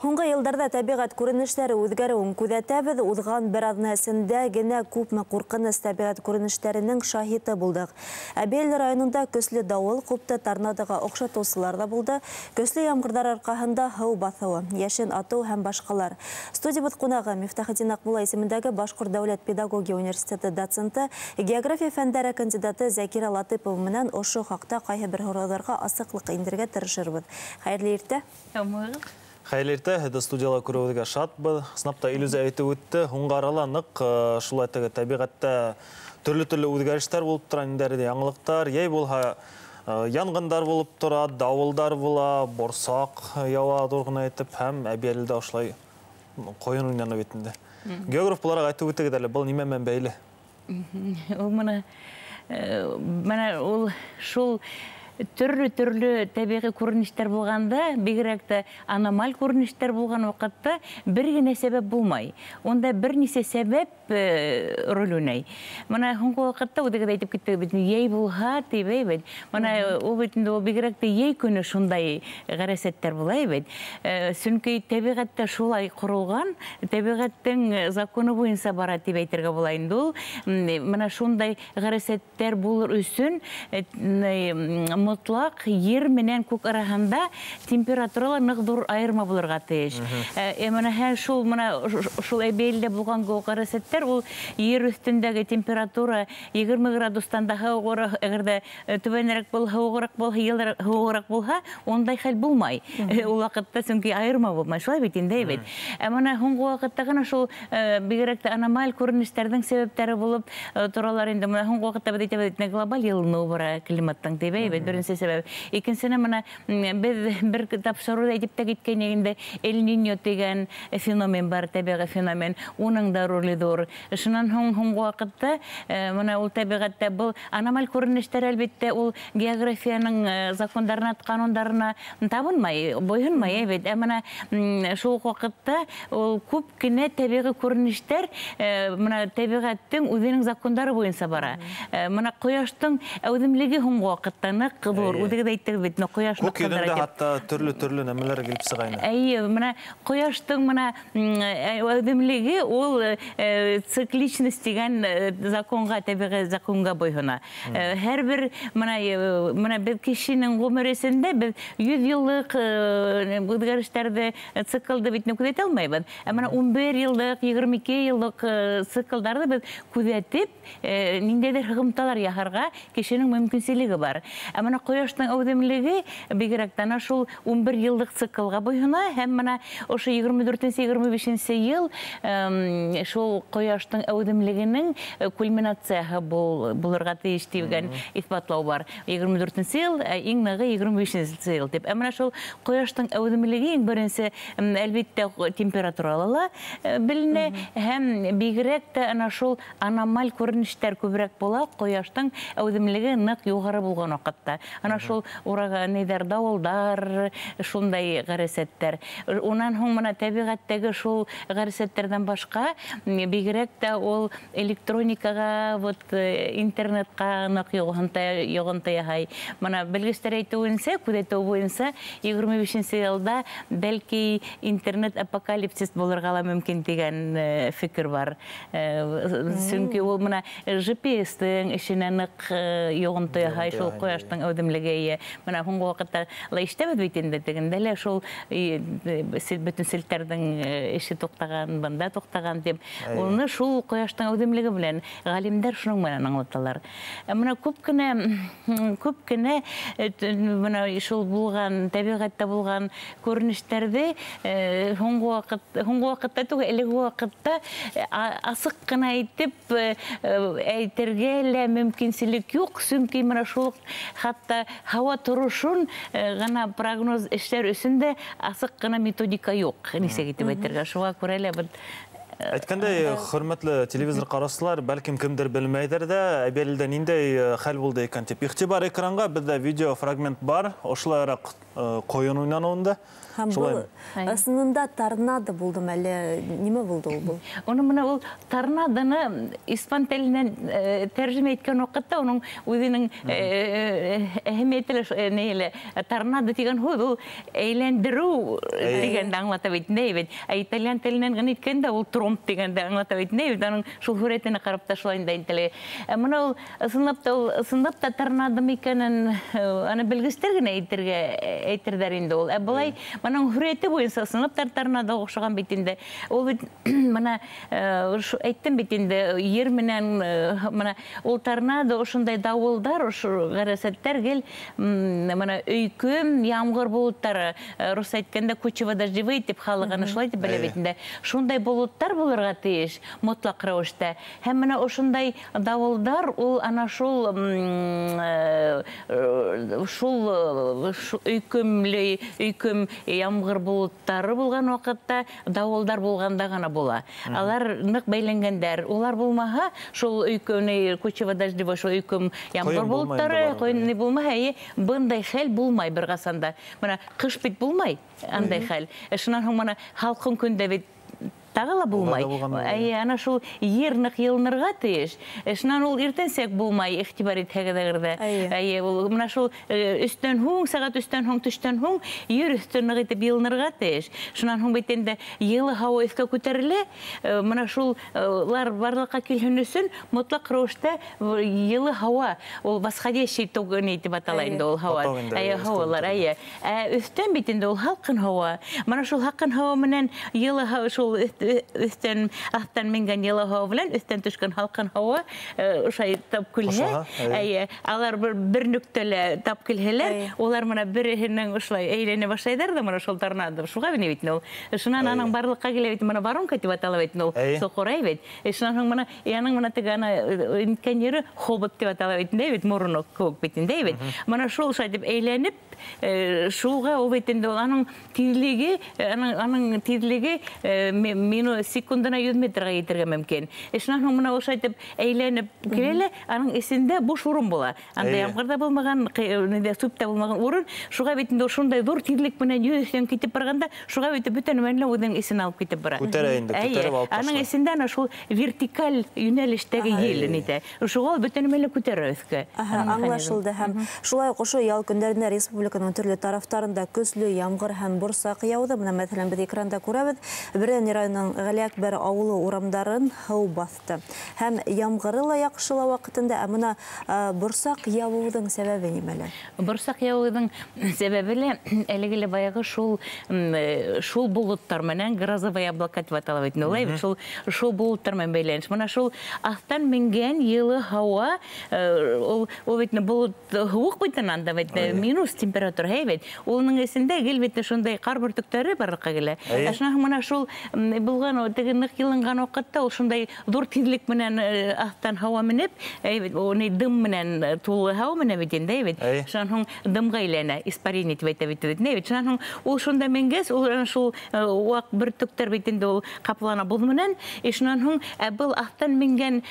Һуңғы йылдарҙа тәбиғәт күренештәре үҙгәреүен күҙәтәбеҙ. Уҙған бер аҙна эсендә генә күпме ҡурҡыныс тәбиғәт күренештәренең шаһиты булдыҡ. Әбйәлил районында көслө дауыл ҡупты, торнадоға оҡшатыусылар ҙа булды. Көслө ямғырҙар арҡаһында һыу баҫыуы, йәшен атыу һәм башҡалар. Студиябыҙ ҡунағы Мифтахетдин Аҡмулла исемендәге Башҡорт дәүләт педагогия университеты доценты, география фәндәре кандидаты Зәкирә Латыпова менән ошо хаҡта ҡайһы бер һорауҙарға асыҡлыҡ индерергә тырышырбыҙ. Хәйерле иртә. Хәйерле иртә, һеҙҙе студияла күреүегеҙгә шатбыҙ. Ысынлап та Илүзә әйтеп үтте, һуңғы арала ныҡ шулай теге тәбиғәттә төрлө-төрлө үҙгәрештәр булып тора, ниндәйҙер яңылыҡтар, йәй булһа янғындар булып тора, дауылдар була, борсаҡ яуа, ҙур ғына итеп, һәм Әбйәлилдә ошолай ҡойон уйнаны бит инде. Географ булараҡ әйтеп үтегеҙ әле, был нимә менән бәйле? Ул мына ул шул төрлө-төрлө тәбиғи күренештәр булғанда, бигерәк тә аномаль күренештәр булған ваҡытта бер генә сәбәп булмай. Унда бер нисә сәбәп роль уйнай. Мына һуңғы ваҡытта үҙегеҙ әйтеп киттегеҙ бит, йәй булһа тип бит. Мына ул бит инде ул бигерәк тә йәй көнө шундай ғәрәсәттәр була бит. Сөнки тәбиғәттә шулай ҡоролған, тәбиғәттең законы буйынса бара тип әйтергә була инде ул. Мына шундай ғәрәсәттәр булыр өсөн мотлаҡ ер менән күк араһында температурала ныҡ ҙур айырма булырға тейеш. Мына шул мына шул Әбйәлилдә булған ғәрәсәттәр ул ер өҫтөндәге температура 20 градустан да һыуығыраҡ, әгәр ҙә түбәнерәк булһа, һыуығыраҡ булһа, йылыраҡ, һыуығыраҡ булһа, ундай хәл булмай. Ул ваҡытта сөнки айырма булмай, шулай бит инде, бит. Ә мына һуңғы ваҡытта ғына шул бигерәк тә аномаль күренештәрҙең сәбәптәре булып торалар инде. Мына һуңғы ваҡытта беҙ әйтәбеҙ, глобаль йылыныу бара климаттың тип, бит, беренсе сәбәп. Икенсене мына беҙ бер тапшырыуҙа әйтеп тә киткән инде, Эль-Ниньо тигән феномен бар, тәбиғи феномен, уның да роле ҙур. Шунан һуң һуңғы ваҡытта мына ул тәбиғәттә был аномаль күренештәр әлбиттә ул географияның закондарына, ҡанундарына табынмай, буйһонмай бит. Ә мына шул уҡ ваҡытта ул күп кенә тәбиғи күренештәр мына тәбиғәттең үҙенең закондары буйынса бара. Мына ҡояштың әүҙемлеге һуңғы ваҡытта ныҡ ҙур. Үҙегеҙ әйттегеҙ бит, ҡояш ныҡ ҡыҙҙыра. Хатта төрлө-төрлө нәмәләр килеп сыға ине. Эйе, мына ҡояштың мына әүҙемлеге ул цикличность тигән законға, тәбиғи законға буйһона. Һәр бер мына беҙ кешенең ғүмер эсендә беҙ 100 йыллыҡ үҙгәрештәрҙе, циклды бит күҙәтә алмайбыҙ. Ә мына 11 йыллыҡ, 22 йыллыҡ циклдарҙы беҙ күҙәтеп, ниндәйҙер һығымталар яһарға кешенең мөмкинселеге бар. Ә мына ҡояштың әүҙемлеге бигерәк тә шул 11 йыллыҡ циклға буйһона, һәм мына ошо 24-25 йыл шул ҡояштың әүҙемлегенең кульминацияһы булырға тейеш тигән иҫбатлау бар. 24 йыл, иң нығы 25 йыл тип. Ә мына шул ҡояштың әүҙемлеге иң беренсе әлбиттә температурала ла беленә, һәм бигерәк тә ана шул аномаль күренештәр күберәк була ҡояштың әүҙемлеге ныҡ юғары булған ваҡытта. Ана шул ураган, дауылдар, шундай ғәрәсәттәр. Унан һуң мына тәбиғәттәге шул ғәрәсәттәрҙән башҡа бигерәк тә ул электроникаға, вот интернетҡа ныҡ йоғонто яһай. Мына белгестәр әйтеүенсә, күҙәтеү буйынса 25 йылда бәлки интернет апокалипсис булырға ла мөмкин тигән фекер бар. Сөнки ул мына GPS-тең эшенә ныҡ йоғонто яһай, шул ҡояштың әүҙемлеге. Мына һуңғы ваҡытта ла ишетәбеҙ бит инде, тегендә лә шул бөтөн селтәрҙең эше туҡтаған, бында туҡтаған тип. Уны шул ҡояштың әүҙемлеге белән ғалимдар шуның менән аңлаталар. Мына күп кенә мына шул булған, тәбиғәттә булған күренештәрҙе һуңғы ваҡытта түгел, элек ваҡытта асыҡ ҡына әйтеп әйтергә лә мөмкинселек юҡ, сөнки мына шул хатта һауа торошон ғына прогноз эшләр өсөн дә асыҡ ҡына методика юҡ, нисек итеп әйтергә. Шуға күрә лә Әйткәндәй, хөрмәтле телевизор ҡараусылар, бәлкем кемдер белмәйҙер ҙә, Әбйәлилдә ниндәй хәл булды икән тип. Иғтибар экранға, беҙҙә видео фрагмент бар, ошолайыраҡ ҡойон уйнаны унда. Һәм был ысынында торнадо булдымы әллә нимә булды ул был? Уны мына ул торнадоны испан теленән тәржемә иткән ваҡытта уның үҙенең әһәмиәте лә торнадо тигән һүҙ ул әйләндереү тигәнде аңлата бит, ни бит. Ә итальян теленән генә иткәндә ул тромб тигәнде аңлата бит, ни бит. Аның шул һүрәтенә ҡарап та шулай инде әйтелә. Мына ул ысынлап та торнадо микәнен аны белгестәр генә әйтергә әйтерҙәр инде ул. Ә былай моның һүрәте буйынса ысынлап та торнадо оҡшаған бит инде. Ул бит мына әйттем бит инде, ер менән мына ул торнадо ошондай дауылдар, ошо ғәрәсәттәр гел мына өйкөм, ямғыр болоттары, рус әйткәндә кучево-дождевые тип халыҡ аны шулай тип белә бит инде. Шундай болоттар булырға тейеш мотлаҡ рәүештә. Һәм мына ошондай дауылдар ул ана шул шул өйкөмлө өйкөм ямғыр болоттары булған ваҡытта дауылдар булғанда ғына була. Алар ныҡ бәйләнгәндәр. Улар булмаһа, шул өйкөм кучево-дождевой шул өйкөм ямғыр болоттары ни булмаһа, бындай хәл булмай бер ҡасан да. Мына ҡыш бит булмай андай хәл. Шунан һуң мына һалҡын көндә бит тағы ла булмай. Әйе, ана шул ер ныҡ йылынырға тейеш. Шунан ул иртәнсәк булмай, иғтибар итһәгеҙ әгәр ҙә. Әйе, ул мына шул өстән һуң, сәғәт өстән һуң, төштән һуң ер өҫтө ныҡ итеп йылынырға тейеш. Шунан һуң бит инде йылы һауа өҫкә күтәрелә. Мына шулар барлыҡҡа килһен өсөн мотлаҡ рәүештә йылы һауа, ул восходящий ток ни тип атала инде ул һауа. Әйе, һауалар, әйе. Ә өҫтән бит инде ул һалҡын һауа. Мына шул һалҡын һауа менән йылы һауа шул өҫтән аҫтан менгән йылы һауа белән өҫтән төшкән һалҡын һауа ошай тап килһә, әйе, алар бер нөктәлә тап килһәләр, улар мына береһенең ошолай әйләнә башлайҙар ҙа мына шул торнадо. Шуға бит инде ул. Шунан аның барлыҡҡа килә бит, мына воронка тип атала бит ул. Соҡорай бит. Шунан һуң мына яның мына теге ана иткән ере хобот тип атала бит инде бит, мороно кеүек бит инде бит. Мына шул шулай тип әйләнеп, шуға ул бит инде ул аның тиҙлеге, аның тиҙлеге секундына 100 метрға етергә мөмкин. Шунан һуң мына ошо итеп әйләнеп килә лә, аның эсендә буш урын була. Анда ямғыр да булмаған, ниндә сүп тә булмаған урын. Шуға бит инде шундай ҙур тиҙлек менән йөҙ өҫтән китеп барғанда, шуға бит бөтә нәмәне лә үҙенең эсенә алып китеп бара. Күтәрә инде, күтәреп алып ташлай. Аның эсендә ана шул вертикаль йүнәлештәге ел нитә. Шуға ул бөтә нәмәне лә күтәрә өҫкә. Аңлашылды. Һәм шулай уҡ ошо ял көндәрендә республиканың төрлө тарафтарында көслө ямғыр һәм борсаҡ яуҙы. Мына мәҫәлән, беҙ экранда күрәбеҙ, Бөрйән районының Ғәлиәкбәр ауылы урамдарын һыу баҫты. Һәм ямғыры ла яҡшы ла ваҡытында, ә мына борсаҡ яуыуҙың сәбәбе нимәлә? Борсаҡ яуыуҙың сәбәбе лә әлеге лә баяғы шул болоттар менән грозовая облака тип атала бит инде, улай бит, шул болоттар менән бәйләнеш. Мына шул аҫтан менгән йылы һауа, ул бит болот һыуыҡ бит анда бит, минус температура һәй бит. Уның эсендә гел бит шундай ҡар бөртөктәре барлыҡҡа килә. Ә шунан һуң мына шул булған теге ныҡ йылынған ваҡытта ул шундай ҙур тиҙлек менән аҫтан һауа менеп, уны дым менән тулы һауа менән бит инде, бит. Шунан һуң дымға әйләнә, испарение тип әйтә бит, бит. Шунан һуң ул шунда менгәс, ул шул ваҡ бөртөктәр бит инде ул ҡаплана боҙ менән. Шунан һуң был аҫтан менгән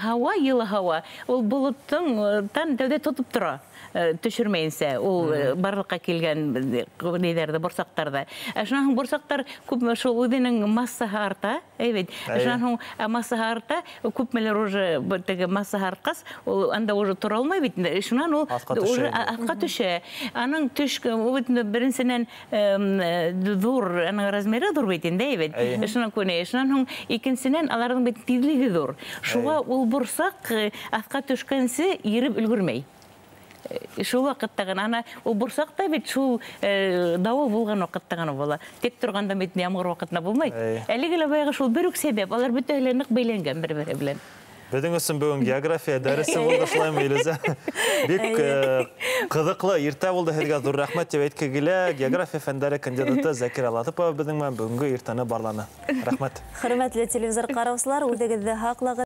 һауа, йылы һауа, ул болоттоң тан тәүҙә тотоп тора, төшөрмәйенсә ул барлыҡҡа килгән ниҙәрҙе, борсаҡтарҙы. Шунан һуң борсаҡтар күпме шул үҙенең массаһы арта, әй бит. Шунан һуң массаһы арта, күпмелер уже теге массаһы артҡас, ул анда уже тора алмай бит инде. Шунан ул уже аҫҡа төшә. Аның төшкә, ул бит беренсенән ҙур, аның размеры ҙур бит инде, әй бит. Шунан күнә. Шунан һуң икенсенән аларҙың бит тиҙлеге ҙур. Шуға ул борсаҡ аҫҡа төшкәнсе ереп өлгөрмәй. Шул ваҡытта ғына, ана ул борсаҡ та бит шул дауыл булған ваҡытта ғына була. Тик торғанда бит ямғыр ваҡытында булмай. Әлеге лә баяғы шул бер үк сәбәп, алар бөтәһе лә ныҡ бәйләнгән бер-береһе белән. Беҙҙең өсөн бөгөн география дәресе булды, шулаймы, Илүзә? Бик ҡыҙыҡлы иртә булды, һеҙгә ҙур рәхмәт тип әйтке килә. География фәндәре кандидаты Зәкирә Латыпова беҙҙең менән бөгөнгө иртәне барланы. Рәхмәт. Хөрмәтле телевизор ҡараусылар, үҙегеҙҙе һаҡлағыҙ.